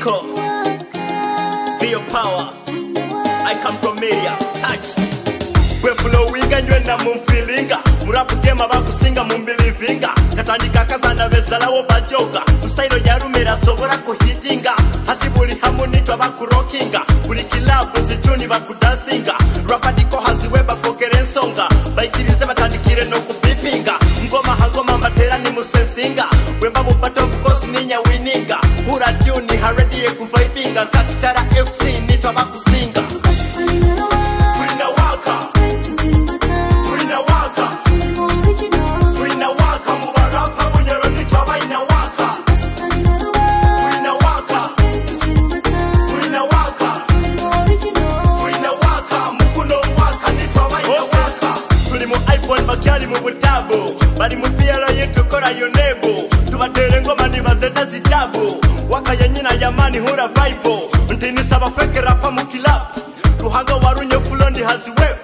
Rapadiko, Feel power. I come from media. Touch. Bwe flowinga nywena mumfilinga murapu gema bakusinga mumbilivinga katandika kazana bezalawo bajoga mustailo yarumira sobora kuhitinga hati buli hamu nitwa bakurokinga buli kilabu zituni bakudansinga Rapadiko haziwe bafokere ensonga baikirize batandikire no kupipinga ngoma hangoma matera ni musensinga wemba mupato kukosi ninya wininga hura tune haredi kuvaibinga Kakitara FC nitwa bakusinga bali mupialo yetu kora yonebu tubatere ngoma nibazeta zitabu wakaya nyina yamani hura vibe ntinisa bafeke rapa mukilabu ruhanga warunye fulondi haziwe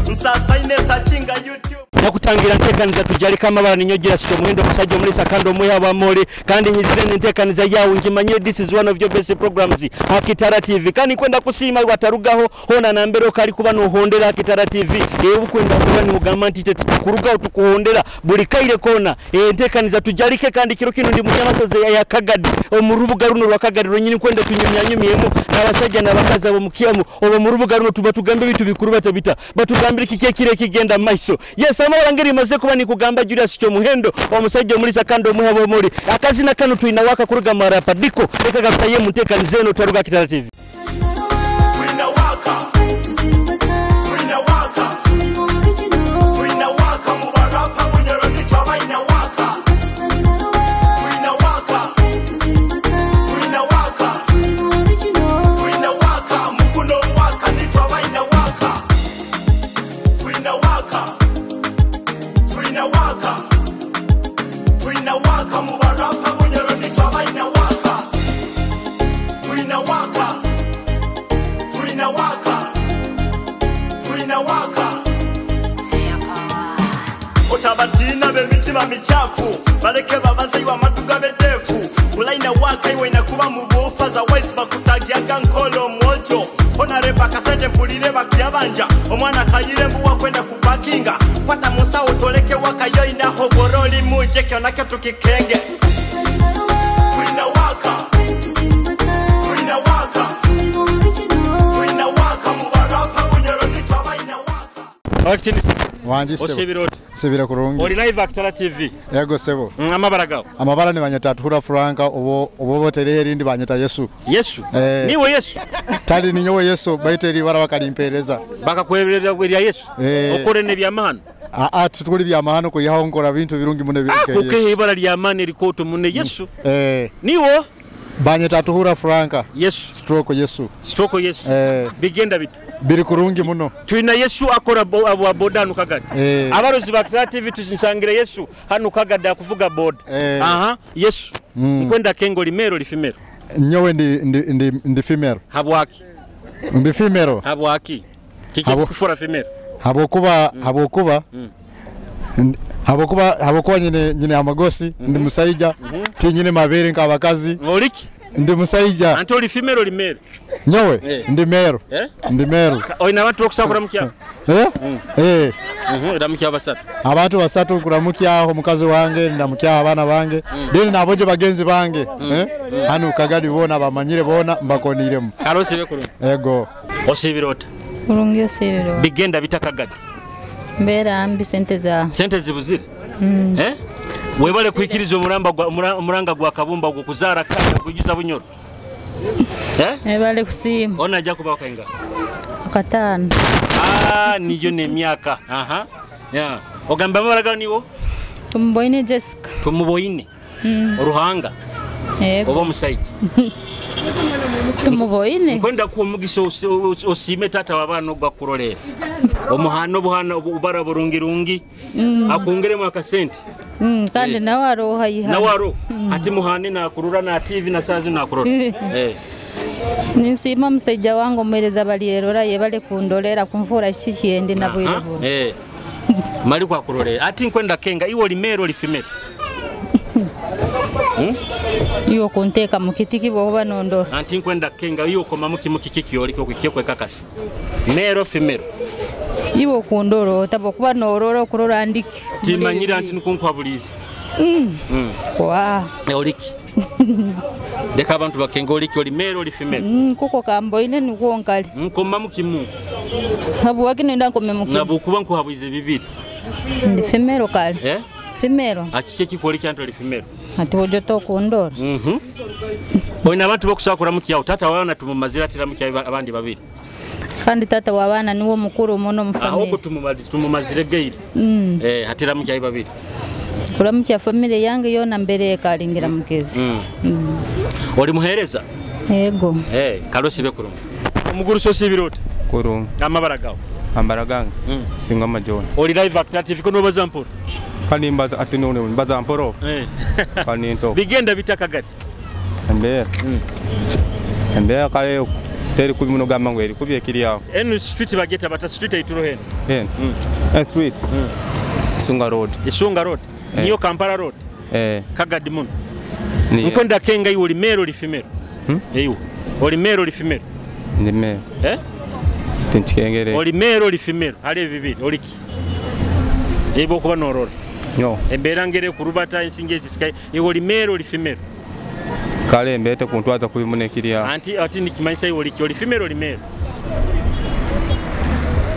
nsasa inesa chinga YouTube nakutangira ntekaniza tujalika amabara ninyogira siko muhendo musajja omulisa kandi omuya wa moli kandi nyizire ntekaniza yawe ngimanye this is one of your best programs Hakitara TV kandi kwenda kusiima watarugaho hona nambero kali kuba no hondera Hakitara TV ebukwenda kuba ni mugamba nti tukurugaho tukuhondera buli kaire kona ntekaniza tujalike kandi kiro kino ndi munyamasaze ya Kagadi omurubuga runo rwa Kagadi ronyini kwenda tunyumyanyumyemo n'abasajja n'abakazi abo mukiyamu obo murubuga runo tuba tugambe bitu bikuru batabita batugambire kike kire kigenda maiso. Yes, amabara maze kuba nikugamba Julius Kyomuhendo omusajja omulisa kandi omuha bomori akazina kano tuinawaka kuruga Marapadiko reka gataye mutekanize no taruga Kitara TV. Otabatina bemitima michafu baleke babaze iwa matuga bedefu ulaina waka iwe inakuba mubufa za wise bakutagiaga nkolo mwojo onareba kasente mpulire bakyabanja omwana kayire mbuwa kwenda kupakinga kwata musa utoleke waka yo inaho boroli muje kyonake tukikenge Wanji sebo. Sebira kurungi. Oli live Hakitara TV. Yego sebo. Amabara gawo. Amabara ni banyeta Tuhura Franka obo obo terindi banyeta Yesu. Yesu. Niwe Yesu. Tali ni nyowe Yesu baiteri bara bakalimpereza. Bakakweberera erya Yesu. Okore ne byamahano. A tukuli byamahano kuyaho nkora bintu birungi mune birike Yesu. Kuke ibara lya mane rikoto mune Yesu. Niwo banyeta Tuhura Franka. Yesu. Stroke Yesu. Stroke Yesu. Bigenda bit. Biri kurungi muno. Tuina Yesu akora abo boda hano Kagadi. Abarozi ba Kitara TV tunsangire Yesu hano Kagadi akuvuga boda. Aha, Yesu. Nkwenda kengo limero lifimero. Nyowe ndi female. Habwaki. Ndi female. Habwaki. Kiki kufura female. Habokuba habokuba. Habokuba habokuba nyine amagosi ndi musaija ti nyine mabere nk'abakazi. Oliki? Ndi musaija. Anti oli female oli male? Nyowe ndi male. Ndi male. Oyina abantu okusakura mukya? Ndamukya basatu. Abantu basatu kuramukya omukazi wange ndamukya abaana bange. Deni naboje bagenzi bange. Hano Kagadi bona bamanyire bona mbakoniremu. Karose bekurungi. Ego. Osibirota. Kurungi osibiro. Bigenda bita Kagadi. Mbera ambi sente za. Sente zibuzire. Webale kuikiriza omuramba gwa omuranga gwa kabumba gwo kuzara kanya kujuza Bunyoro. Webale kusiima. Ona ajja kuba kainga. Akatano. Niyo ne myaka. Aha. Ya. Ogamba amabara niwo? Tumuboine Jessica. Tumuboine. Oruhanga. Oba musaija. Tumuboine. Nkwenda kuwa omugisa osime tata w'abaana ogwakurolera. Omuhano obuhana obubara burungirungi. Akungeremu akasente. Kandi nawe aroha yiha. Nawe aro. Ati muhane nakurura na TV na sazi nakurora. Ninsiima musajja wange omuweereza balierora yebale kundolera kunfuura kiki kyendi na bwire buno. Mali kwakurolera. Ati nkwenda kenga iwe oli male oli female. Iwe kunteeka mu kiti kiba oba nondora. Anti nkwenda kenga iwe okomamu kimu kiki kyoliko okukyekwe kakasi. Male female? Iwe okundora otaba kuba norora okurora ndiki. Timanyira anti nukunkwabulizi. Wa. Oliki. Leka abantu bakenga oliki, oli male oli female? Kuko kamboine nukwo nkali. Nkomamu kimu. Habwaki nenda nkome mu kimu? Nabukuba nkuhabuize bibiri. Ndi female kali. Eh? Female. Akiki kikoli kyantu oli female? Ati ojo tokundora. Olina abantu bokusakura mu kyawo tata wawe natumumazira atira mu kyawo abandi babiri. Kandi tata w'abaana niwo mukuru muno mu Aho family. tumumazire geire. Atira mu kyawo babiri. Kuramukya family yange yona mbere ekalingira mugezi. Oli muhereza? Yego. Karosi bekurungu. Omuguruso sibirota. Kurungu. Amabara gawo. Amabara gange. Singa majoni. Oli live active kono baza mporo. Kandi mbaza ati none mbaza mporo. Kandi nto. Bigenda bitaka gati. Embera. Embera kale teri kubi muno gamba ngo eri kubi ekiri awo. Enu street bageta bata street aituro heno. En. Street. Isunga Road. Isunga Road. Niyo Kampala Road. Kagadi muno. Nkwenda kenga iwe oli male oli female? Eyo. Oli male oli female? Ndi male. Tinchikengere. Oli male oli female? Hali bibiri oliki. Ebo kuba norora. No. Embera ngere kurubata ensinge ezisikai. Iwe oli male oli female? Kale mbete kuntwaza kubi muno ekiri awo. Anti ati nikimanyisa iwe oliki, oli female oli male?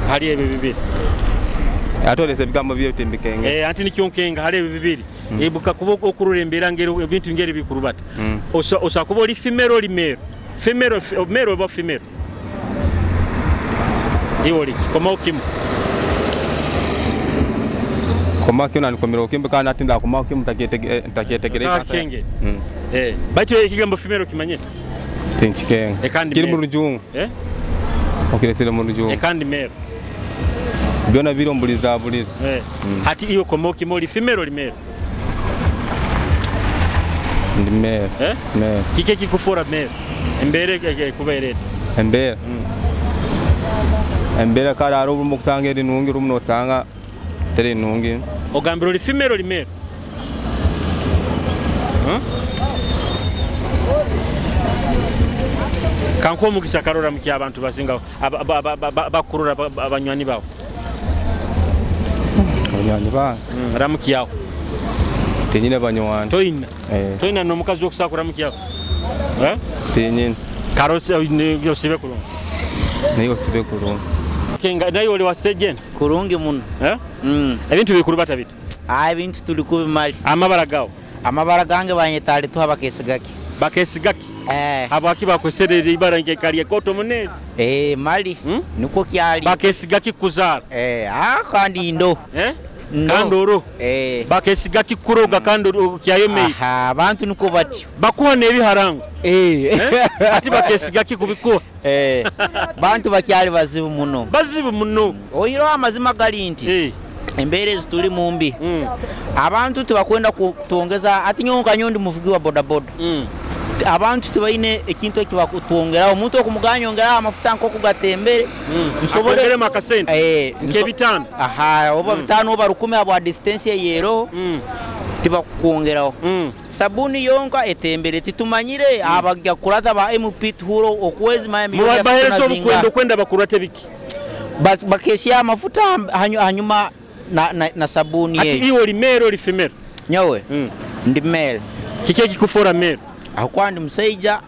Hali ebyo bibiri. Atolese ebigambo bye timbikenge. Anti nikyonkenga hali ebyo bibiri. Ebuka kuba okurura embera ngere ebintu ngere bikurubata. Osa kuba oli female oli male? Female male oba female? Iwe oliki komawo kimu. Komako nanikomera okimbe kandi ati ndakomako kimu ntakyetegereza. Ntakenge. Baitu ekigambo female okimanye? Tinchikenga. Kiri mu rujungu. Okiresere mu rujungu. Kandi male. Byona biri ombuliza buliza. Hati iwe komawo kimu oli female oli male? Ndi male. Male. Kike kikufura male? Embere kuberera. Embere. Embere kale ari obumu kusanga eri nungi rumu nosanga teri nungi. Ogambira oli female oli male? Kankuwa omukisa karora mu ky'abantu basinga bakurora abanywani bawe. Abanywani bange? Ramukyawo. Tinyine banywani. Toyina? Toyina n'omukazi w'okusakura mukyawo? Tinyine. Karose osibe kurungi. Naye osibe kurungi. Kenga naye oli wa stage eno? Kurungi muno. Ebintu bikurubata bita? Ebintu tuli kubimali. Amabara gawo? Amabara gange banyeta alituha bakesigaki. Bakesigaki? Habwaki bakweserera ibara nkekalye koto munene? Mali. Niko kyali. Bakesigaki kuzaara. Kandi ndo. Kandi oro. Bakesigaki kuroga kandi kyayemeye. Abantu niko batyo. Bakuha n'ebiharango. Ati bakesigaki kubikuha. Bantu bakyali bazibu muno. Bazibu muno. Oyiro amazima gali nti. Embere zituli mumbi. Abantu tibakwenda kutwongeza ati nyonka nyondi muvugi wa boda boda. Abantu tibaine ekintu ekibakutwongeraho. Omuntu okumuganyongeraho amafuta nkokugatembere. Nsobole akasente. Nke bitano. Oba bitano oba 10 abwa distance yero. Tibakukwongeraho. Sabuni yonka etembere titumanyire abajja kurata ba MP tuhuro okwezi maya milioni. Mubahereza obukwenda okwenda bakurate biki? Bakeshia amafuta hanyuma na sabuni yeyo. Ati iwe oli male oli female? Nyowe ndi male. Kiki kikufora male? Akuwa ndi musaija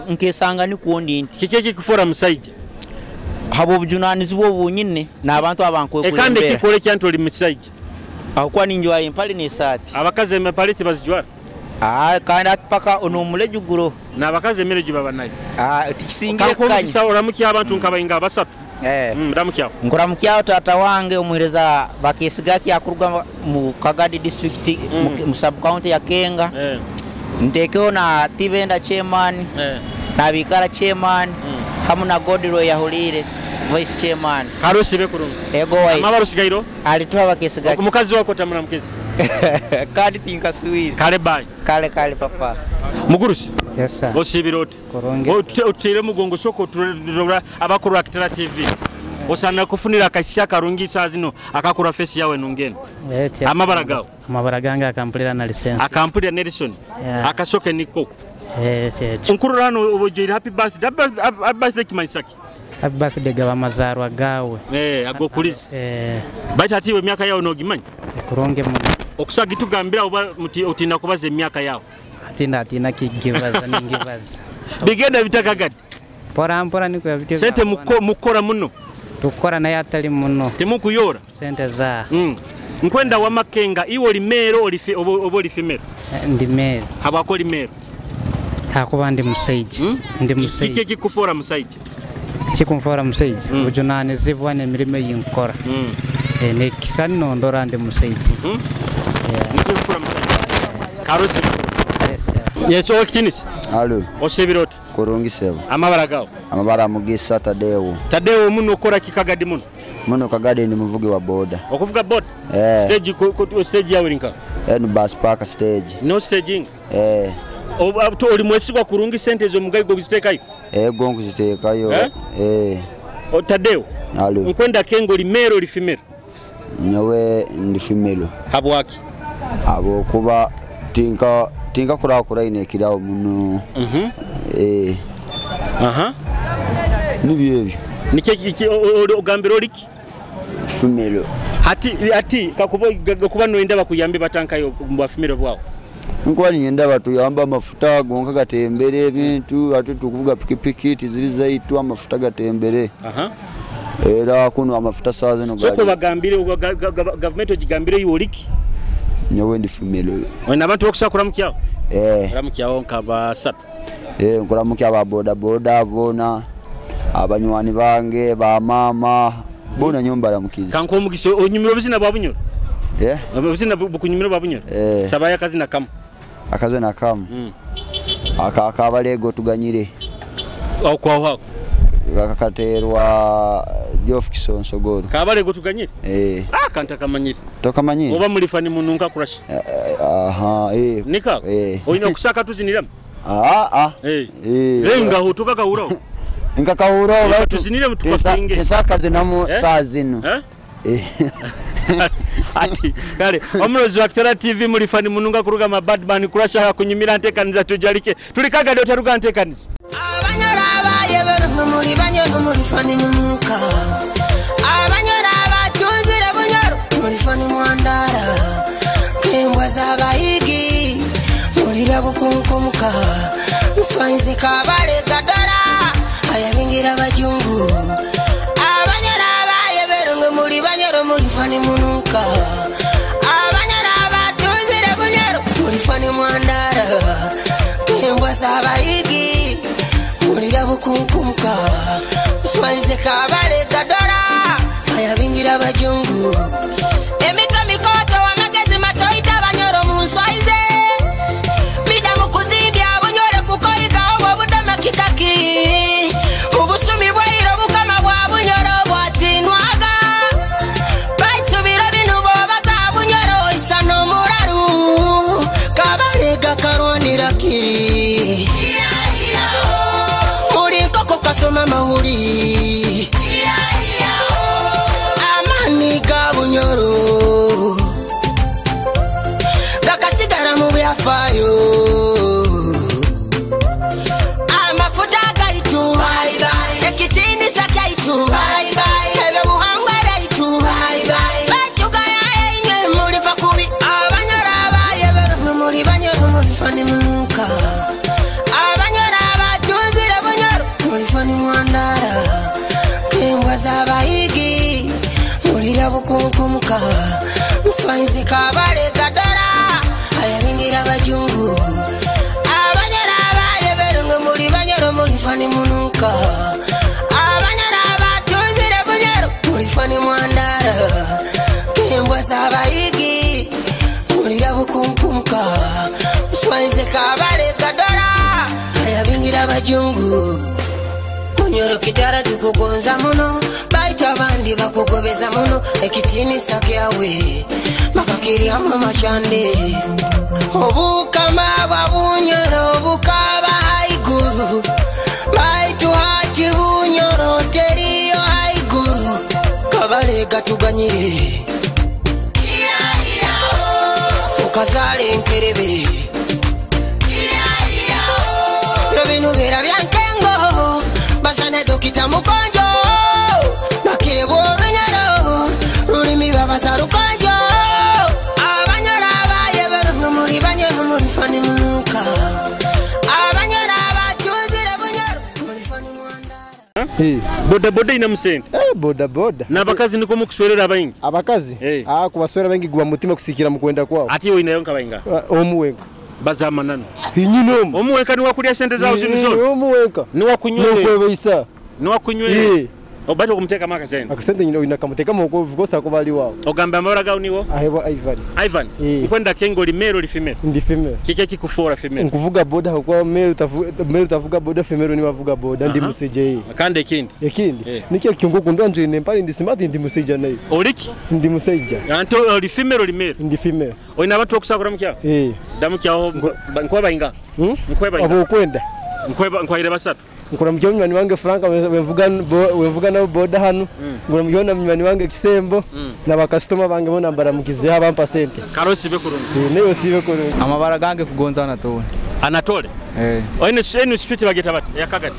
nkesanga nikuondi nti. Kiki kikufora musaija? Habo obujunanizibwa obunyine n'abantu abankwekulembera. Ekande kikole kyantu oli musaija? Akuwa ninjwara empale n'esaati. Abakazi empale tibazijwara? Kandi ati paka ono omuleju gulo. N'abakazi emireju baba nayo. Tikisingire kukanya. Kankuwa oramukya abantu nkabainga basatu. Ramukyawo. Nkuramukyawo tata wange omuhereza bakesigaki akuruga mu Kagadi district mu sub county ya Kenga. Ntekeho na Tibenda chairman. Na Bikara chairman. Hamu na Godroy yahulire vice chairman. Karosi bekurungu. Ego wai. Amabaro sigairo? Alituha bakesigaki. Omukazi wako tamuramukezi. Kandi tinkasuwire. Kale bye. Kale kale papa. Mugurusi. Yes sir. Osibira ote? Kurungi. Otere mugongo soko turora abakuru Akitara TV. Osana kufunira akasya karungi saa zino akakura face yawe nungeni. Amabara gawo. Amabara gange akampulira na lisensi. Akampulira Nelson. Yeah. Akasoke niko. Kyekyo. Nkurora hano obojoire happy birthday. Happy birthday kimanyisaki? Happy birthday gaba mazarwa gawe. Agokuliza. Baitu ati iwe emyaka yawe nogimanya? Kurungi muno. Okusaga tugambira oba otinda kubaza emyaka yawe? Atinda kigibaza ningibaza. Bigenda bitakagadi. Mpora mpora niko yabityo. Sente mukora muno. Tukora naye atali muno. Temukuyora. Sente za. Nkwenda wa Makenga iwe oli mero oba oli female? Ndi mero. Habwako oli mero? Hakuba ndi musaija. Ndi musaija. Kiki ekikufora musaija? Kikunfora musaija. Bujunanizibwa n'emirimo eyinkora. Nekisa nondora ndi musaija. Nikufora musaija. Karosi. Yes, okitinisi. Alo. Osebirota. Kurungi sebo. Amabara gawo. Amabara Mugisa Tadeo. Tadeo muno okora kikagadi muno. Muno kagadi ni muvugi wa boda. Okuvuga boda? Stage stage yawe rinka. Ni bus park stage. No staging. Oli mwesigwa kurungi sente zo mugayi gozitekayo. Gongo zitekayo. Tadeo. Alo. Nkwenda kengo oli mero oli female. Nyowe ndi female. Habwaki? Abo kuba tinka kurakura inekirawo muno. Nibyo ebyo. Niki ogambira oliki? Female. Hati kakuba noyenda bakuyambe batankayo mu female bwawo. Nkuba niyenda batuyamba amafuta gonka gatembere ebintu ate tukuvuga pikipiki tiziri zaitu amafuta gatembere. Era kuno amafuta saa zino gali. Soko bagambire government ogigambire iwe oliki? Nyowe ndi female. Wena abantu bokusakura mukyawo? Ramukyawo nkaba satu. Nkuramukya aba boda boda bona abanywani bange ba mama bona nyomba ramukiza. Kanko omugisa onyumira obuzina bwa Bunyoro? Obuzina bukunyumira bwa Bunyoro? Sabaya akazina kamu. Akazina kamu. Aka akabalego tuganyire. Okwaho. Kakaterwa Jof Kisonsogoro. Kabalego tuganyire? Kanta kamanyire. Tokamanyire. Oba mulifani mununka kurashi. Nika. Oyina okusaka tuziniramu? Renga ho tukakahuraho. Nkakahuraho tuzinire mutukakinge. Esaka zinamu saa zino. Ati kale omulozi wa Kitara TV mulifani mununga kuruga ma badman kurasha kunyumira ntekaniza tujalike. Tulikaga otaruga ntekaniza. Abanyora abayeberu muri banyoro mulifani munuka. Abanyora abatunzire bunyoro mulifani mwandara. Kembwa z'abayigi mulira bukunkomuka. Mswanzi kabale kadara ayabingira bajungu. Abanyora abayeberu muri banyoro mulifani munuka. Abanyora abatunzire bunyoro mulifani mwandara. Kembwa z'abayigi mulira bukunkomuka. Mswanzi kabale kadara ayabingira bajungu. Emito mikoto wamagezi matoita banyoro munswaize. Mida mukuzimbya bunyore kukoiga obwo budoma kikaki. Ubusumi bwairo bukama bwa bunyoro bwatinwaga. Baitu biro binu bobaza bunyoro isa n'omuraru. Kabalega karwaniraki. Muri nkoko kasoma mahuri. Amani ga bunyoro gakasigara mu byafaayo. Amafuta gaitu ekitiinisa kyaitu ebyo buhangwa byaitu batugaya enywe mulifa kubi. Abanyoro abayeberu muli banyoro mulifani munuka. Abanyoro abatunzire bunyoro mulifani mwandara. Kembwa z'abayigi mulira bukunkomuka. Mswanzi kabale kadara ayabingira bajungu. Abanyoro abayeberu muri banyoro mulifani munuka. Abanyoro abatunzire bunyoro mulifani mwandara. Kembwa z'abayigi mulira bukunkomuka. Mswanzi kabale kadara ayabingira bajungu. Bunyoro Kitara tukugonza muno. Baitu abandi bakugobeza muno. Ekitiinisa kyawe bakakiryamu amashande. Obukama bwa Bunyoro bukaba haiguru. Baitu hati Bunyoro teriyo haiguru. Kabalega tuganyire. Kazaala enkerebe Bino bira byankengo Basane dokita mukonjo Nakebo runyoro Rulimi babasa rukonjo Abanyora abayeberu Muri banyoro muri fani munuka Abanyora abatunzire bunyoro Muri fani mwandara. Boda boda ina musente. Boda boda. Na abakazi niko mukuswerera abaingi. Abakazi? Ah, kubaswera abaingi gwa mutima kusikira mukwenda kwao. Ati yo inayo nkabainga. Omuwenka. Bazamanano. Inyinomu. Omuwenka ni wakulya sente zao zinu zone. Omuwenka. Ni wakunywele. Nokwebeisa. Ni wakunywele. Obacho kumteka maka sente. Akasente nyina inakamuteka moko vukosa ko bali wao. Ogamba amabara gao niwo? Ahebwa Ivan. Ivan. Ukwenda Kengo li male li female? Ndi female. Kike kikufora female. Nkuvuga boda kwa male utavuga boda female ni wavuga boda ndi museje. Kandi ekindi. Ekindi. Niki kyongo kundwa nje ne mpali ndi smart ndi museja nayo. Oliki? Ndi museja. Anto oli female oli male? Ndi female. Oyina abantu okusakura mukya? Damukyaho nkweba inga. Nkweba inga. Abo kwenda. Nkweba nkwaire basatu. Nkora mukyo munywani wange Frank wevuga nabo boda hano. Nkora mukyo na munywani wange Kisembo na bakasitoma bange bona mbaramukize abampa sente. Karosi bekurungi. Neyo sibe kurungi. Amabara gange kugonza Anatole. Anatole? Oyine enu street bageta bati ya Kagadi.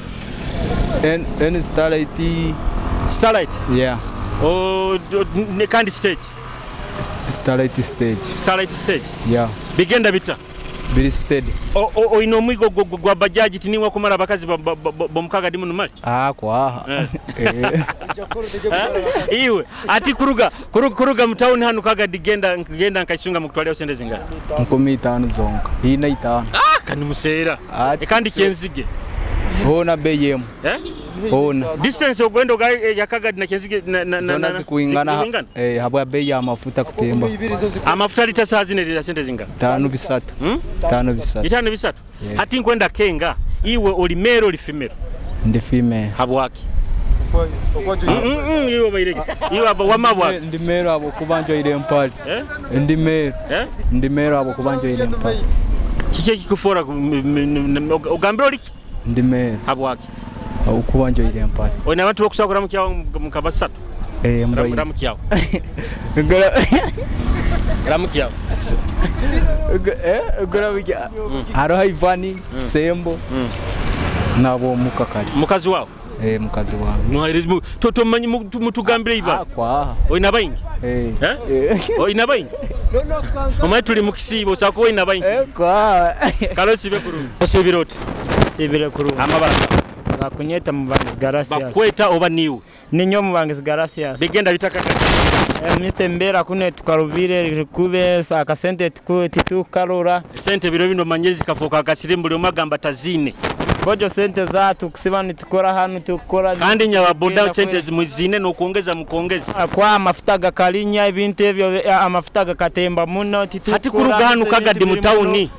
En Starlight. Starlight? Yeah. Oh, ne kandi stage. Starlight stage. Starlight stage. Yeah. Bigenda bita. Biri steady. Oyina omwigo gwa bajaji tiniwa kumara abakazi bomukaga dimu numali? Ah, kwa. Iwe ati kuruga mtown hanu Kagadi genda nkaisunga mukutwalira sente zingana. 15 zonka. Ina 5. Ah, kandi museera. Kandi kenzige. Hona BM. Hona. Distance ogwendo ya Kagadi na kenzige na zona zikuingana. Habwa bei ya mafuta kutemba. Amafuta lita saa zine lita sente zingana. 5 bisatu. 5 bisatu. 5 bisatu. Ati nkwenda Kenga iwe oli male oli female? Ndi female. Habwaki? Iwe bairege. Iwe abo wamabwa. Ndi male abo kubanja ile mpali. Ndi male. Ndi male abo kubanja ile mpali. Kike kikufora ogambira oliki? Ndi male. Habwaki? Okubanja ile mpali. Oyina abantu okusakura mukyawo mukabasatu. Mbayi. Ramukyawo. Ramukyawo. Gora haro Ivani Sembo nabo mukakali. Mukazi wao? Mukazi wange. Muhairizi totomanyi mutugambire iba. Kwa. Oyina baingi? Oyina baingi? Omanyi tuli mukisiibo osako oyina baingi. Kwa. Kalosi bekurungi. Osibire oti? Sibire kurungi. Amabara. Bakunyeta mubangizi Garasias. Bakweta oba niwe? Ninyo mubangizi Garasias. Bigenda bitaka kati. Mr. Mbera kune tukarubire kube akasente titukarora. Sente biro bino manyezi kafoka akasirimu buli magamba tazine. Bojo sente zatu kusiba nitukora hanu tukora. Kandi nyawa boda sente zimuzine nokuongeza mukongeza. Kwa amafuta gakalinya ebintu ebyo amafuta gakatemba muno titukora. Hati kuruganu Kagadi mutauni.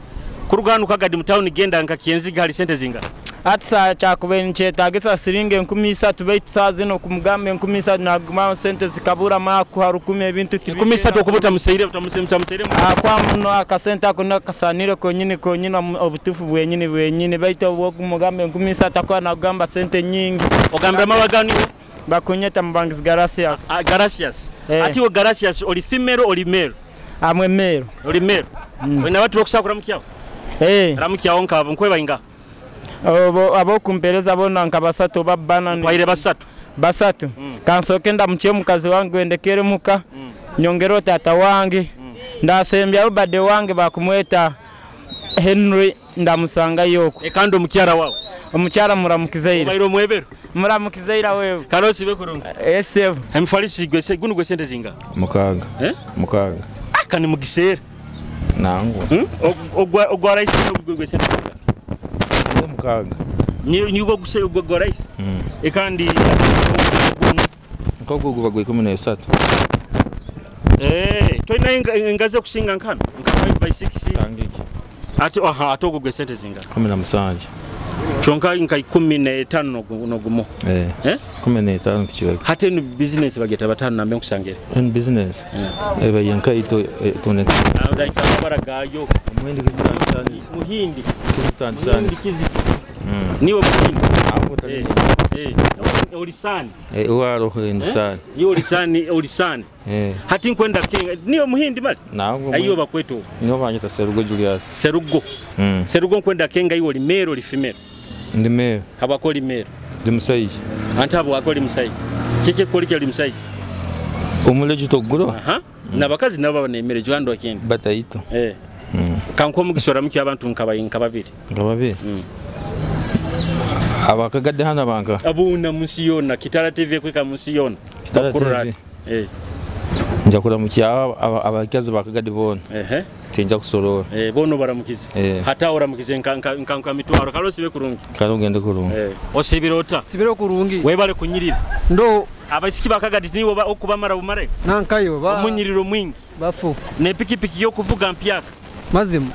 Kuruganu Kagadi mutauni genda nka kienziga hali sente zinga. Atsa chakube nchetagisa siringe 13 baitu saa zino kumugambe 13 naguma sente zikabura maku harukumi ebintu 13 okubuta museire mutamuseire kwa muno akasente ako nakasanire konyini konyini obutufu bwenyini bwenyini baitu obwo kumugambe 13 akwa nagamba sente nyingi. Ogambira mabagani bakunyeta mubangizi Garasias. Garasias. Ati wo Garasias oli female oli male? Amwe male. Oli male. Oyina abantu okusakura mukyawo? Ramukyawo nkabo nkweba inga. Abo kumpereza bona nka basatu babana ni waire basatu. Basatu. Kansoke ndamuche mukazi wange wendekere muka. Nyongero tata wange. Ndasembya obade wange bakumweta Henry ndamusanga yoko. Kandi omukyara wawe? Omukyara muramukizeira. Obaire omwebero? Muramukizeira wewe. Karosi bekurungi. Sevu. Emfalisi gwe gunu gwe sente zinga? Mukaga. Mukaga. Akani mugisera. Nangu. Ogwa raisi gwe sente zinga? Mukaga. Ni gwa raisi. Ekandi nkoko guba gwe 13. Toyina engaze kusinga nkano nka 5 by 6. Tangiki. Ati aha atoko gwe sente zinga? 17. Chonka nka 15 nogumo. 15 kichiweka. Hate no business bageta batano nambe nkusangere. En business. Bayenka ito tone. Ndaisa amabara gayo. Muhindi kizitandisaniza. Muhindi. Kizitandisaniza. Muhindi. Niwe muhindi. Olisani. Uwaroho ndisani. Iyo olisani olisani. Hati nkwenda Kenga. Niwe muhindi mali? Ntabwo. Ayo bakweto. Niho banyita Serugo Julius. Serugo. Serugo nkwenda Kenga iwe oli male oli female? Ndi male. Habwako oli male? Ndi musajja. Anti habwako oli musajja. Kiki ekikora oli musajja? Omuleju toguro. Nabakazi nabo baba nemere jwando kindi. Bataito. Kanko omugisha oramukya abantu nka babiri. Nka babiri. Abakagadde hano banka. Abuna munsi yona Kitara TV kwika munsi yona. Kitara TV. Nja kuramukya abakazi bakagadde bona. Tinja kusorora. Bono baramukize. Hata oramukize nka mitwaro kalosibe kurungi. Kalugende kurungi. Osibira ota? Sibira kurungi. Webale kunyirira. Ndo abasiki bakagadde nibo okubamara bumare. Nankayo ba. Omunyiriro mwingi. Bafu. Ne pikipiki yokuvuga mpyaka. Mazimu.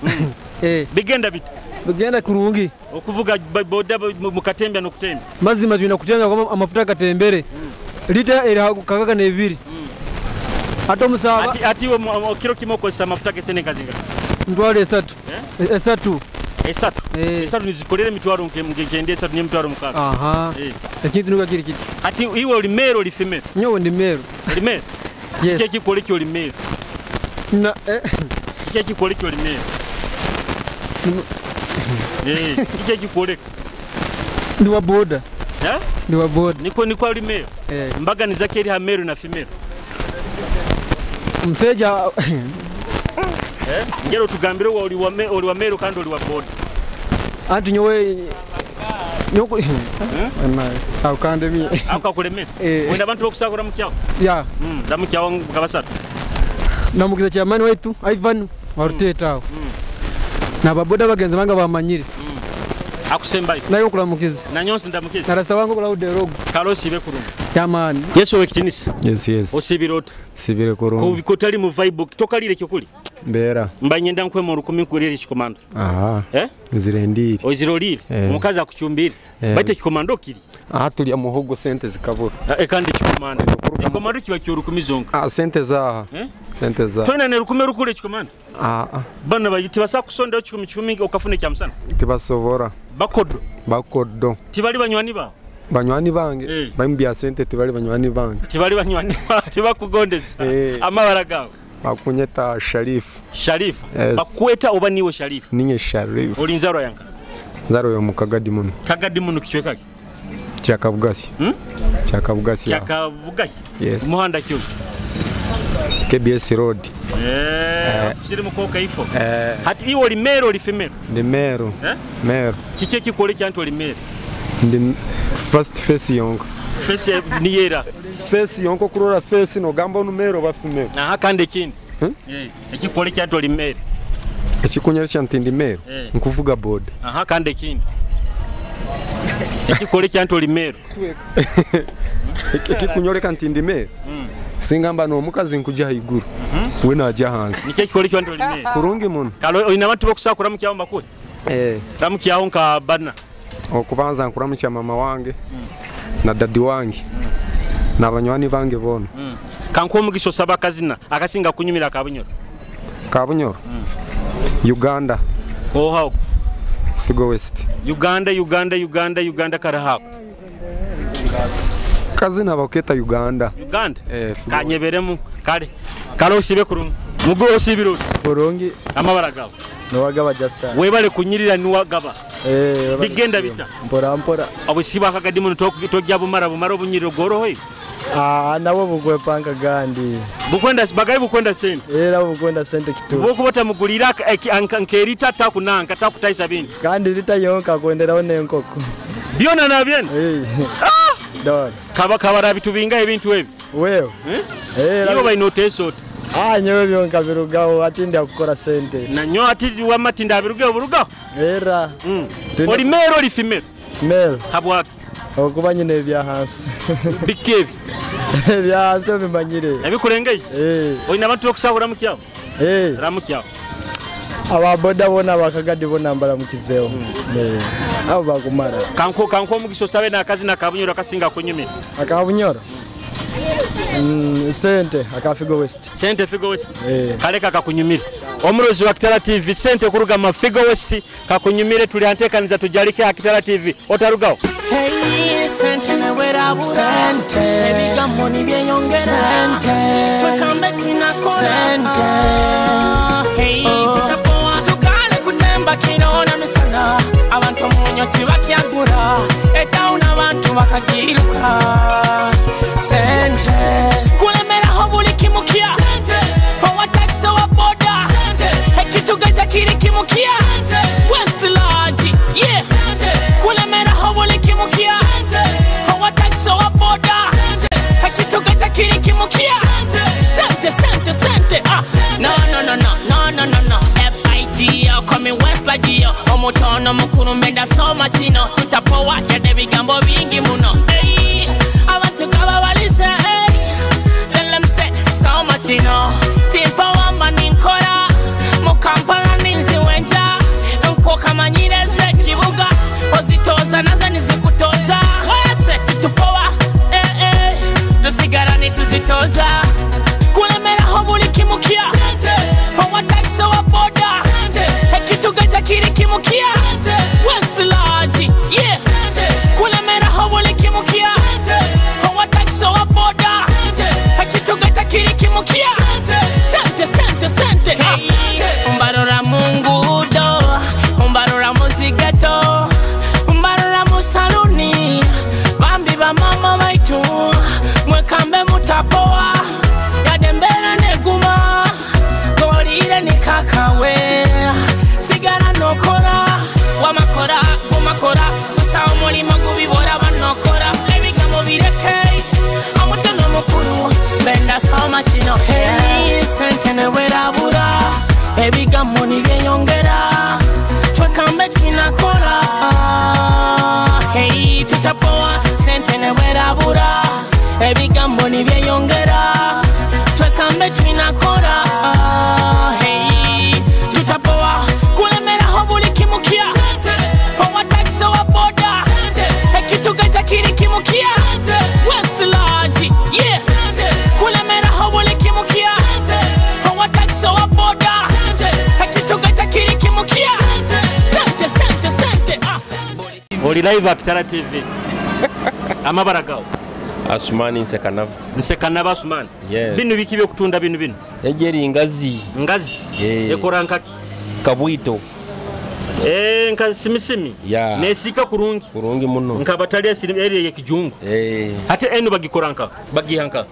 Bigenda bita. Bigenda kurungi. Okuvuga boda mukatembya nokutembya. Mazima tulina kutembya kwa amafuta katembere. Lita era kakaga ne bibiri. Ate omusaba ati iwe kiro kimwe okozesa amafuta gesente kazinga. Mtwalo esatu. Esatu. Esatu. Esatu nizikolere mitwaro nkende esatu ni mitwaro mukaka. Aha. Ekintu nuka kiri kiti. Ati iwe oli male oli female? Nyowe ndi male. Oli male? Yes. Kiki kikole ki oli male? Na Kiki kikole ki oli male? Kiki kikole? Ndi wa boda. Ndi wa boda. Niko oli male. Mbaganiza keri ha male na female. Mseja ngero tugambire oli wa male kandi oli wa boda. Anti nyowe nyoko awo kandemye. Akakulemera. Wenda abantu bokusakura mukyawo. Ya. Ndamukyawo nkabasatu. Namukiza chairman waitu Ivan waruteta awo. Nababoda bagenzi banga bamanyire. Akusembayo. Nayo kulamukiza. Nanyonse ndamukiza. Narasta wangu kulaude rogo. Kalosibe kurungi. Yamani. Yesu wekitinisa. Yes yes. Osibira ota? Sibire kurungi. Kutali mu vibe tokalire kyokuli. Mbera. Mbanyenda nkwe mu 10 nkurire kikomando. Aha. Nzirendire. Ozirolire. Omukazi akuchumbire. Baite kikomando kiri. Aha tuli amuhogo sente zikabura. Kandi kikomando. Kikomando kiba kyo 10 zonka. Sente za. Sente za. Tona ne 10 rukule kikomando. Bana bayiti basa kusonda 10 okafune kya musana. Tibasobora. Bakodo. Bakodo. Tibali banywani ba. Banywani bange. Bambya sente tibali banywani bange. Tibali banywani tibakugondeza. Amabara gawe. Bakunyeta Sharif. Sharif. Yes. Bakweta oba niwe Sharif? Ninye Sharif. Oli nzaro yanka? Nzaro yo mukagadi muno. Kagadi muno kichweka ki? Kyakabugasi. Kyakabugasi. Kyakabugasi. Yes. Muhanda kyo. KBS Road. Siri mukoka ifo. Hati iwe oli male oli female? Ndi male. Male. Kiki kikole kyantu oli male? Ndi first face yonka. Face ni yera. Face yonka kurora face no gamba onu male oba female. Aha kandi ikindi. Ekikole kyantu oli male. Ekikunyera kyantu ndi male. Nkuvuga board. Aha kandi ikindi. Ekikole kyantu oli male. Ekikunyoleka nti ndi male. Singamba no mukazi nkuja haiguru. We naja hansi. Nikyo kikole kyantu oli male. Kurungi muno. Kalo oyina abantu bokusakura mukyawo mbakwe. Ramukyawo nka bana. Okubanza nkuramukya mama wange. Na dadi wange. Na banywani bange bona. Kanko omugisha osaba akazina akasinga kunyumira Kabunyoro. Kabunyoro. Uganda. Koha. Figo West. Uganda Uganda Uganda Uganda karahako. Kazina baketa Uganda. Uganda. Kanyeberemu kale. Kale osibe kurungi. Mugo osibiro. Kurungi. Amabara gawe. Niwagaba Justin. Webale kunyirira niwagaba. Bigenda bita. Mpora mpora. Abusiba akagadi muno tojja bumara bumara obunyiriro gorohoye. Nabo bukwepanga gandi. Bukwenda bagayi bukwenda sente. Era bukwenda sente kitu. Bokubota mugulira nkerita takunanka takutaisa bindi. Kandi lita yonka kwenderaho n'enkoko. Byona na byena. Don. Kaba kabara bitubinga ebintu ebi. Wewe. Iyo bayinoteso. Nyowe byonka birugaho ati ndi akukora sente. Na nyo ati wamati ndabirugaho burugaho. Era. Oli male oli female? Male. Habwaki? Okuba nyine ebya hansi. Bikebi. Ebya hansi obimanyire. Ebikurengeye? Oyina abantu bokusahura mukyawo? Ramukyawo. Ababoda bona bakagadi bona mbaramukizeho. Abo bakumara. Kanko omugisha osabe n'akazina Kabunyoro akasinga kunyumira. Akabunyoro? Sente aka Figo West. Sente Figo West. Kaleka kakunyumire. Omurozi wa Kitara TV sente kuruga ma Figo West kakunyumire tuli antekaniza tujalike Kitara TV otarugaho. Hey, sente newerabura sente ebigambo nibyeyongera sente twekambe tunakora sente hey, tutapoa sukale kutemba kinona misana abantu munyo tibakyagura etawuna abantu bakagiruka sente kulemeraho buli kimukya sente owa taxi owa boda sente ekitugaita kiri kimukya sente West Lodge yeah sente kulemeraho buli kimukya sente owa taxi owa boda sente ekitugaita kiri kimukya sente sente sente ah no no no no no no no no F-I-G-O come West Lodge omutono mukuru mbenda soma chino tutapoa yade bigambo bingi muno hey abantu kaba balise hey lelemse soma chino timpa wamba ninkora mu Kampala ninzi wenja nkokamanyireze kibuga ozitoza naza nizikutoza wese tutupoa eh eh tusigara nituzitoza kulemeraho buli kimukya sente owa taxi owa boda sente ekitugaita kiri kimukya sente West Lodge yeah sente kulemeraho buli kimukya sente owa taxi owa boda sente ekitugaita kiri kimukya sente sente sente sente hey. Mbarora mungudo mbarora muzigato mbarora musaluni bambi ba mama baitu mwekambe mutapoa yadembera neguma golire nikakawe sigara nokora wamakora gumakora gusa omulimo gubibora banokora ebigambo bireke omutono mukuru benda soma kino hey, sente newerabura ebigambo nibyeyongera twekambe tunakora hey, tutapoa sente newerabura ebigambo nibyeyongera twekambe tunakora hey, tutapoa kulemeraho buli kimukya sente owa taxi owa boda sente ekitugaita kiri kimukya sente West Lodge yeah sente kulemeraho buli kimukya sente owa taxi owa boda sente ekitugaita kiri kimukya sente sente sente sente ah. Oli live at Kitara TV. Amabara gawo Asumani Nsekanava. Nsekanava Asumani. Yes. Bino biki byokutunda bino bino? Ejeri ngazi. Ngazi. Yeah. Ekora nkaki? Kabwito. Eh nka simisimi. Yeah. Nesika kurungi. Kurungi muno. Nka batali area yekijungu. Eh. Ate eno bagikora nka? Bagiha nka?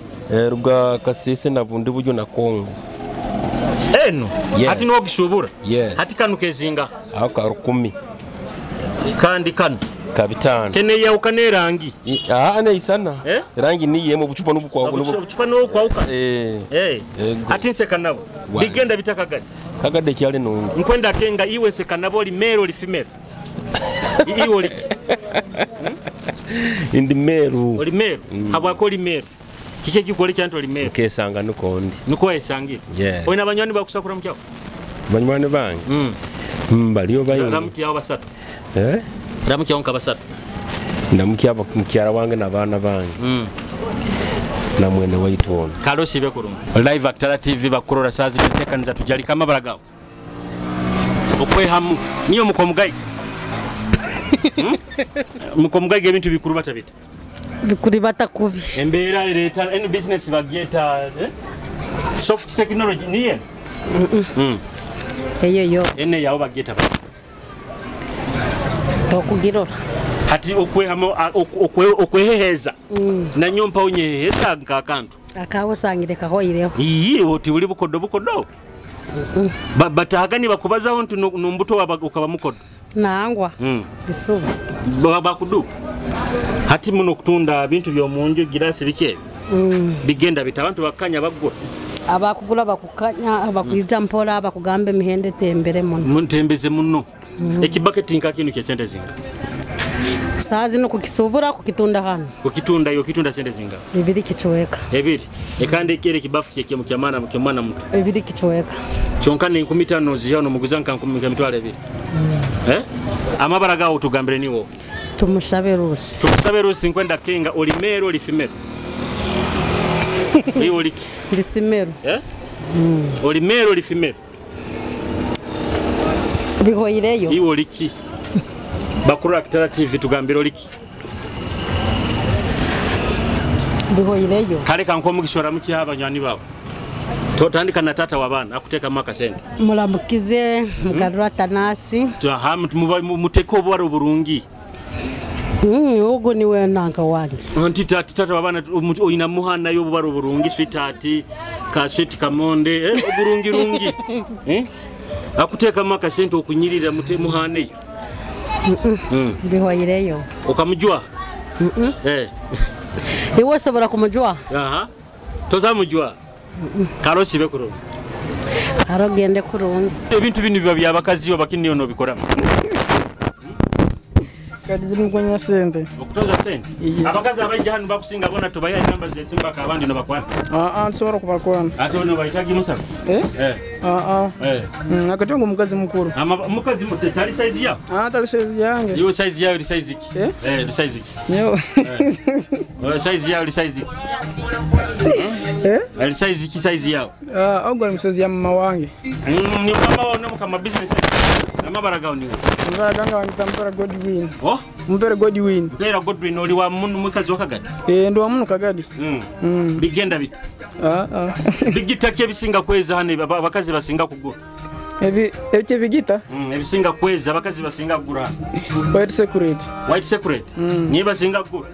Ruga Kasese na bundi buryo na Kongo. Eno. Yes. Ati no gishubura. Yes. Ati kanu kezinga. Ako ka 10. Kandi kanu kabitano. Kene yawukana erangi. Ah ne isana. Eh? Rangi ni yemo buchupa n'ubukwago n'ubu. Buchupa n'okwawuka. Eh. Eh. Ati Nsekanabo. Bigenda bitakagadi. Kagade kyali nungu. Nkwenda kenga iwe Nsekanabo oli male oli female. Iwe oli Ndi meru. Oli meru. Habwako oli meru. Kike kikole kyantu oli meru. Nkesanga nuko ndi. Nuko esangira. Yes. Oyina banywani bakusakura mukyawo? Banywani bange. Baliyo bayingi. Ramukyawo basatu. Eh? Ramukyawo nka basatu. Ndamukya mukyala wange n'abaana bange. Na mwene waitu ono. Kalosi bekurungu. Live at Kitara TV bakurora sazi ntekaniza tujalika amabara gawo. Okwehamu niyo mukomugai. Mukomugai ebintu bikuru batabita. Bikuribata kubi. Embeera ereta any business bagyeta eh? Soft technology niye. Eyo yo. Ene yawo bagyeta ba. Tokugirora. Hati okwehamu okweheheza. Nanyo mpa onyeheheza nka kantu. Akawo sangire kahoireho. Iye oti uli bukodo bukodo. Batahagani bakubazaho nti numbuto ukaba mukodo. Nangwa. Bisuba. Bakudu. Hati muno kutunda bintu byomunju girasi bike. Bigenda bita abantu bakanya bagura. Abakugula bakukanya abakuiza mpola abakugambe mihende tembere muno. Muntembeze muno. Ekibaketi nka kinu kye sente zinga. Sazi no kukisubura kukitunda hano. Kukitunda yo kitunda sente zinga. Bibiri kichweka. Ebiri. Ekande kile kibafu kye mkyamana mkyamana mtu. Ebiri kichweka. Kyonka ne 15 zijano muguzanka 10,000. Eh? Amabara gawo tugambire niwo. Tumushabe rusi. Tumushabe rusi nkwenda kenga oli male oli female. Iwe oliki? Ndi simero. Eh? Oli male oli female? Bihoireyo. Iwe oliki? Bakuru Akitara TV tugambire oliki? Bihoireyo. Kale kankuwa omugisha oramukiha abanywani bawe. Totandika na tata w'abaana akuteekamu akasente. Muramukize mugarura Tanasi. Muteke obuwara oburungi. Ogo niwe nanka wange. Nti tata w'abaana oyina muhanayo obuwara oburungi sweetheart ka sweet kamonde oburungi rungi. Akuteekamu akasente okunyirira muhaneyo. Bihoireyo. Okamujwa? Iwe osobora kumujwa? Aha. Tozamujwa? Karo sibe kurungi. Karo gende kurungi. Ebintu bino biba byabakazi bakini ono bikora. Kadi ziri mkonya sente. Okutoza sente. Abakazi abaija hano bakusinga bona tubaya namba zesimba kabandi no bakwana. Nsobola kubakwana. Ate ono bayitagi musaba. Akatongo mukazi mukuru. Ama mukazi tali size ya? Tali size yange. Iwe size yayo ri size iki? Ri size iki? Nyo. Size yayo ri size iki? Ali size iki size yao? Ogwo ali size ya mama wange. Ni mama wawe mukama business. Amabara gawo niwe. Amabara gange wanyita Mpera Godwin. Oh? Mpera Godwin. Mpera Godwin oli wa munu mukazi wa Kagadi? Ndi wa munu Kagadi. Bigenda biti? Bigita ki ebisinga kweza hano abakazi basinga kugura? Ebyo bigita? Ebisinga kweza abakazi basinga kugura. White Security. White Security. Niye basinga kugura?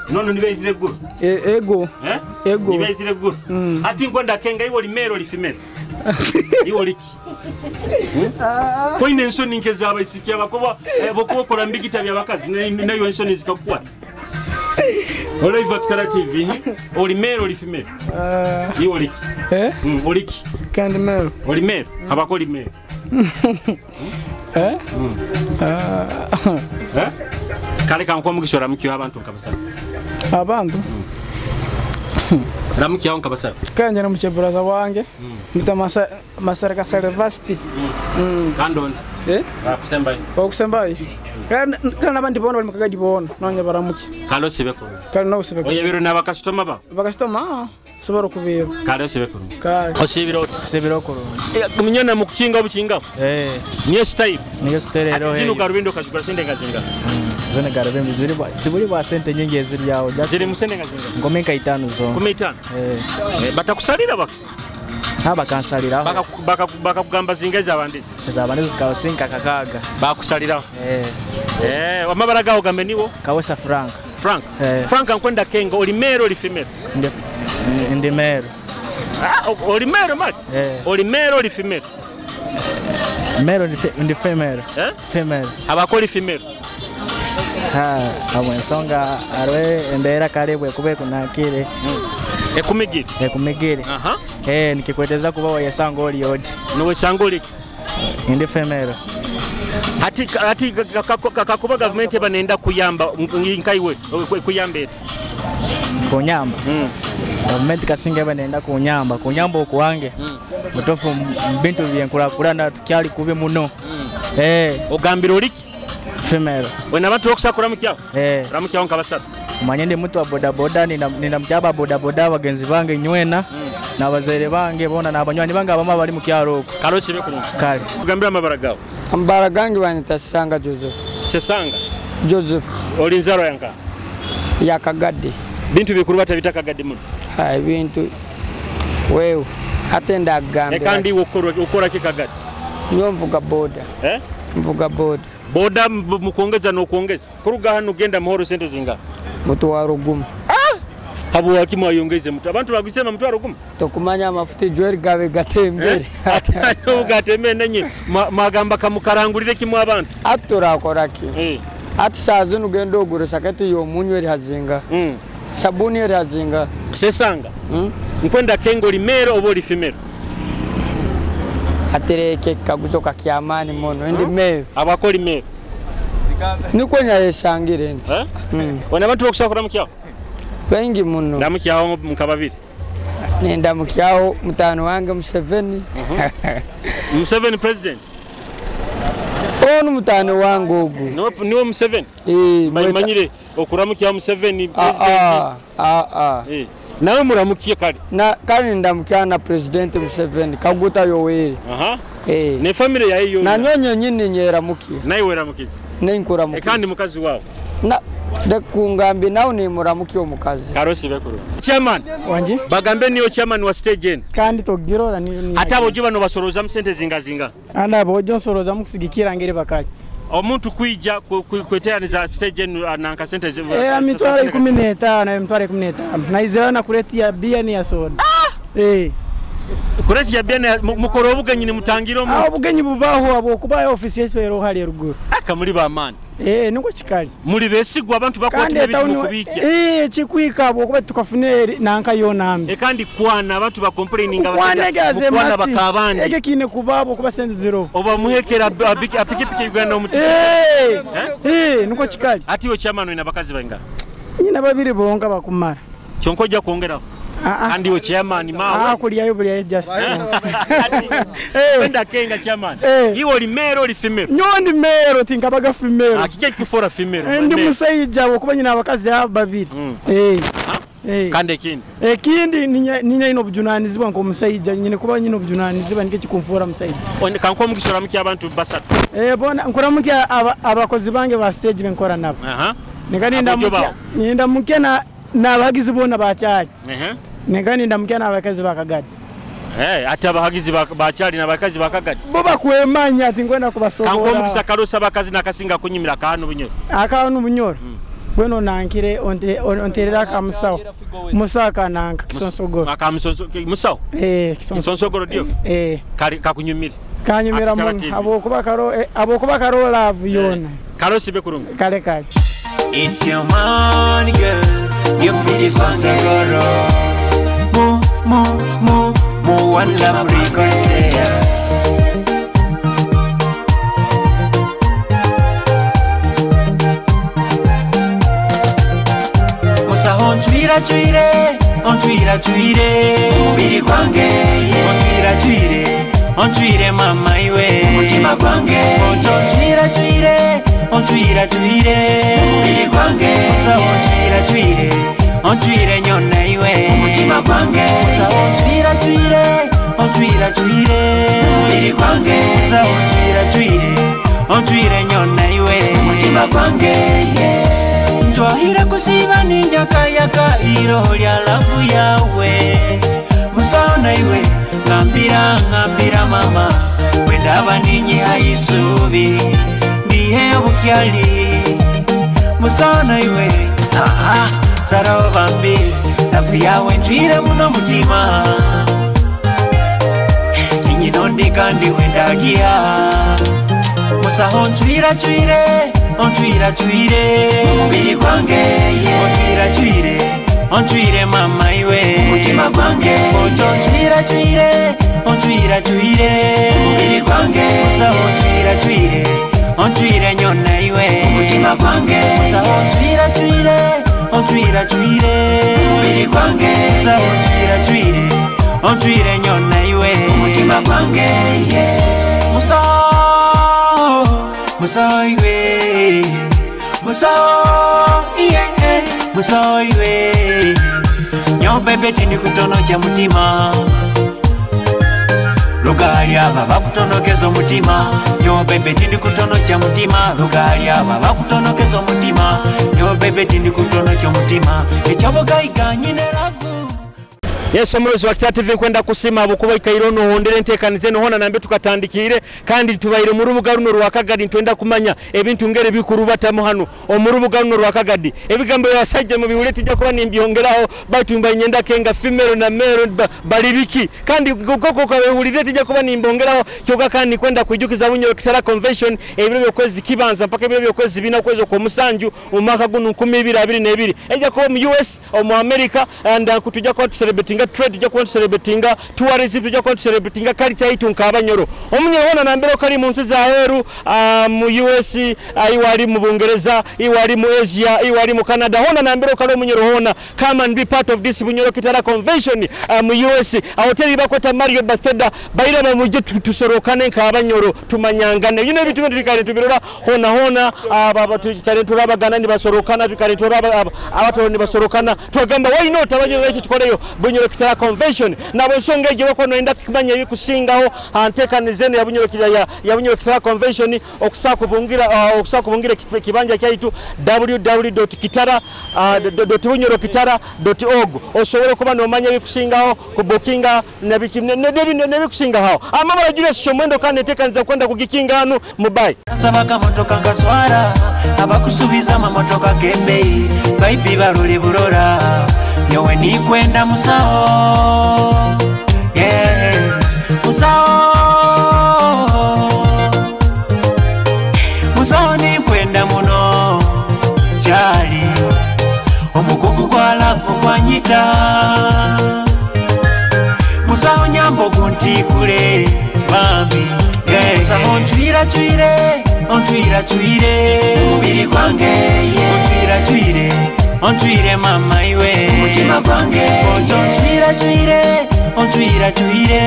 Nono nibeizire kugura? Ego. Ego. Nibeizire kugura. Ati nkwenda kenga iwe oli male oli female? Iwe oliki? Koine ensoni nkeza abaisiki abakoba bokokora mbigita byabakazi nayo ensoni zikakukwata. Olive Akitara TV, oli male oli female? Iwe oliki? Oliki? Kandi male. Oli male? Abako oli male. Kale kankuwa omugisha oramukiwa abantu nkabasaba. Abantu? Ramukiyaho nkabasaba. Kanje namukiya brother wange. Nita Masaraka Silvasti. Kandi ondi? Akusembayo. Okusembayo. Kandi n'abandi bona bali mukagadi bona nanye baramuki. Kale osibe kurungi. Kale nawe osibe kurungi. Oyebirwe n'abakasitoma bawe? Bakasitoma sobola okubiba. Kale osibe kurungi. Kale. Osibira oti? Sibira okurungi. Munyana mukukinga obukinga? Niyo style. Niyo style ero. Zino garubindi okazigura sente nga zinga? Zino garubindi ziri zibuli bwa sente nyingi eziri awo. Ziri mu sente nga zinga? Ngome nka 5 zo. 15? Batakusalira baka? Bakansaliraho. Bakakugamba zinga ez'abandizi? Ez'abandizi zikabasinka kakaaga. Bakusaliraho? Amabara gawo gambe niwo? Kawesa Frank. Frank? Frank nkwenda kenga oli male oli female? Ndi male. Oli male mati? Oli male oli female? Male ndi female. Female. Abako oli female? Abo ensonga arwe embeera kale bwekuba ekunakire. Ekumigire. Ekumigire. Nikikweteza kuba wayesanga oli oti. Niwesanga oli? Ndi female. Ati kakuba gavumenti eba nenda kuyamba nkaiwe kuyamba eti. Kunyamba? Gavumenti kasinga eba nenda kunyamba. Kunyamba okuwange. Mutofu bintu byenkulakulana tukyali kubi muno. Ogambira oliki? Female. Wena abantu okusakura mukyawo? Ramukyawo nkabasatu. Manye ndi mtu wa bodaboda, nina mchaba bodaboda bagenzi bange nywena n'abazaire bange bona n'abanywanyi bange abama bali mu kyalo okwo. Kale osibe kurungi. Kale. Tugambira amabara gawe. Amabara gange banyita Sesanga Joseph. Sesanga Joseph. Oli nzaro yanka? Ya Kagadi. Bintu bikuru batabita Kagadi muno. Ebintu wewe ate ndagambira. Kandi ukora ki Kagadi? Nyo mvuga boda. Mvuga boda. Boda mukuongeza n'okuongeza. Kuruga hano genda muhoro sente zinga? Mutwaro gumu. Habu wakimu ayongeze mtu. Abantu bagusema mutwaro gumu. Tokumanya amafuta ijweri gawe gatembere. Ate gatembere nenye magamba kamukarangulire kimu abantu. Ati turakora ki? Ati saa zino ugenda ogura saketi y'omunywa eri hazinga. Sabuni eri hazinga. Sesanga. Nkwenda kengo oli male oba oli female? Atereke kaguzo kakyamaani muno ndi male. Abako oli male. Nikwo nyayesangire nti. Wena abantu bokusakura mukyawo? Bengi muno. Ndamukyawo mukababiri. Nenda mukyawo mutano wange Museveni. Museveni president. Ono mutano wange ogu. Niwe Museveni? Manyire okuramukyawo Museveni president. Nawe muramukiye kale. Na kandi ndamukya na President Museveni Kaguta Yoweri. Aha. Ne family yawe yo. Na nyonyo nyini nyeramukiye. Nawe weramukize. Nenkuramukize. Kandi mukazi wawe. Na kungambi nawe nimuramukiye omukazi. Karosi bekuru. Chairman. Wanje? Bagambe niyo chairman wa stage eno. Kandi togirora ni ate abojo bano basoroza mu sente zingazinga. Anda abojo nsoroza mu kusigikira ngere bakali. Omuntu kuija kweteraniza stage eno nanka sente emitwalo 15 emitwalo 15. Na izira na kureti ya bia ni ya soda. Kureti ya bia mukoro obugenyi ni mutangiro mu. Obugenyi bubaho abo kuba office yesu ero hali eruguru. Aka muri ba mani. Niko kikali. Muri besigwa abantu bakwata ebintu kubikia. Chikwika abo kuba tukafune nanka yonambi. Kandi kwana abantu ba complaining abasajja. Kwana bakabandi. Eke kine kubabo kuba sente zero. Oba muhekera apikipiki Uganda omuti. Niko kikali. Ati we chairman ina bakazi bainga. Nyina babiri bonka bakumara. Kyonkoja kuongera. Kandi we chairman mawe. Kuliyayo buli just. Wenda kenga chairman. Iwe oli male oli female. Nyondi male tinkabaga female. Akije kifora female. Ndi musajja okuba nyina abakazi aba babiri. Kandi ekindi. Ekindi ninya ino obujunanizibwa nko musajja nyine kuba nyina obujunanizibwa nike kikumfura musajja. Kanko mukisora muki abantu basatu. Bona nkora muki abakozi bange ba stage benkora nabo. Nikani ndamuke na nabagizi bona bakyali. Nengani ndamukya n'abakazi bakagadi. Ate abahagizi bakyali n'abakazi bakagadi. Bo bakwemanya ati ngwena kubasobola. Kanko omukisa karosa abakazi nakasinga kunyimira kanu bunyoro. Akanu bunyoro. Bweno nankire onterera akamusawo. Musaka nanka kisonsogoro. Akamusonso musawo? Kisonsogoro dio. Kali kakunyumire. Kanyumira muno abokuba karo love yona. Karosi bekurungu. Kale kale. It's your money girl. You feel this on Segoro. Mo, mo, mo, mo, one love record there. Musa ontwira twire, ontwira twire. Mubiri gwange, ontwira twire, ontwire mama iwe. Mutima gwange, ontwira twire, ontwira twire. Mubiri gwange, musa ontwira twire. Ontwire nyona iwe umutima gwange musa ontwira twire ontwira twire umubiri gwange musa ontwira twire ontwire nyona iwe umutima gwange Ntwahira kusiba ninjakayaka iro lya lavu yawe musa ona iwe ngambira ngambira mama wendaba ninyiha isubi ndihe obukyali musa ona iwe aha Saro bambi, lafu yawe ntwire muno mutima Ninyinondi kandi wendagia Musa ontwira twire, ontwira twire Umubiri gwange, ontwira twire, ontwire mama iwe Umutima gwange, ontwira twire, ontwira twire Umubiri gwange, musa ontwira twire, ontwire nyona iwe Umutima gwange, musa ontwira twire Ontwira twire umubiri gwange musa ontwira twire ontwire nyona iwe umutima gwange musa musa iwe musa musa iwe nyobebe tindi kutonocha mutima Lugali aba bakutonokeza omutima Nyo bebe tindi kutonocha mutima Lugali aba bakutonokeza omutima Nyo bebe tindi kutonocha mutima Ekyobugayiga nyine lavu. Yesu omulozi wa Kitara TV kwenda kusima abukuba ikairo no hondere ntekanize no hona nambe tukatandikire kandi tubaire mu rubuga runo rwa Kagadi ntwenda kumanya ebintu ngere bikurubatamu hano omurubuga runo rwa Kagadi ebigambo yasajja mu biwule tijja kuba nimbyongeraho baitu mba nyenda kenga female na male balibiki kandi gokoko kabewulire tijja kuba nimbongeraho kyoka kandi kwenda kujukiza bunyo Kitara Convention ebiro byokwezi kibanza mpaka ebiro byokwezi bina kwezi kwa musanju mu mwaka guno 2022 ejja kuba mu US o mu America and kutujja kwa celebrating tucelebratinga trade, tujja kuba tucelebratinga tourism, tujja kuba tucelebratinga culture yaitu nk'abanyoro. Omunyoro wona nambere okali mu nsi zaheru, mu US, iwali mu Bungereza, iwali mu Asia, iwali mu Canada, hona nambere okali omunyoro hona, come and be part of this Bunyoro Kitara Convention mu US. Hoteli bakweta Marriott Bethesda, baira bamuje tusorokane nk'abanyoro, tumanyangane. Bino ebintu bino tulikale tubirora hona hona, tukale turabagana nibasorokana, tukale turaba abatoro nibasorokana. Twagamba why not abanyoro ekyo tukoleyo Bunyoro Kitara Convention. Nabo ensonga egyo bako noenda kumanya ebikusingaho anteekaniza eno ya Bunyoro Kitara, ya Bunyoro Kitara Convention, okusa kubungira kibanja kyaitu www.kitara, dot bunyoro kitara dot org. Osobole kuba nomanya ebikusingaho kubukinga nebikusingaho. Amabara Julius Chomwendo kandi enteekaniza kwenda kugikinga hano mubai. Nasaba kamotoka nkaswara abakusubiza amamotoka g'ebbeeyi baibi barule burora nyowe nikwenda musawo, yeah, musawo, musawo nikwenda muno kyali omugugu gwa laavu gwanyita musawo nyambo guntikule bambi, yeah. Musawo ntwira twire ontwira twire omubiri gwange, yeah. Ontwira twire ontwire mama iwe omutima gwange, ontwira twire ontwira twire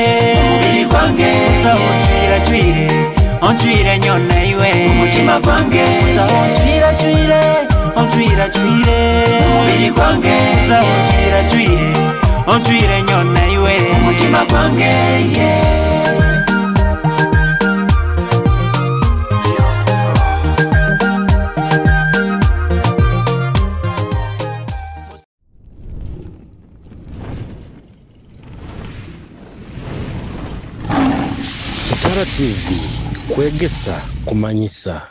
omubiri gwange, musawo ontwira twire ontwire nyona iwe omutima gwange, musawo ontwira twire ontwira twire omubiri gwange, musawo ontwira twire ontwire nyona iwe omutima gwange, yeah. Kitara TV, kwegesa, kumanyisa.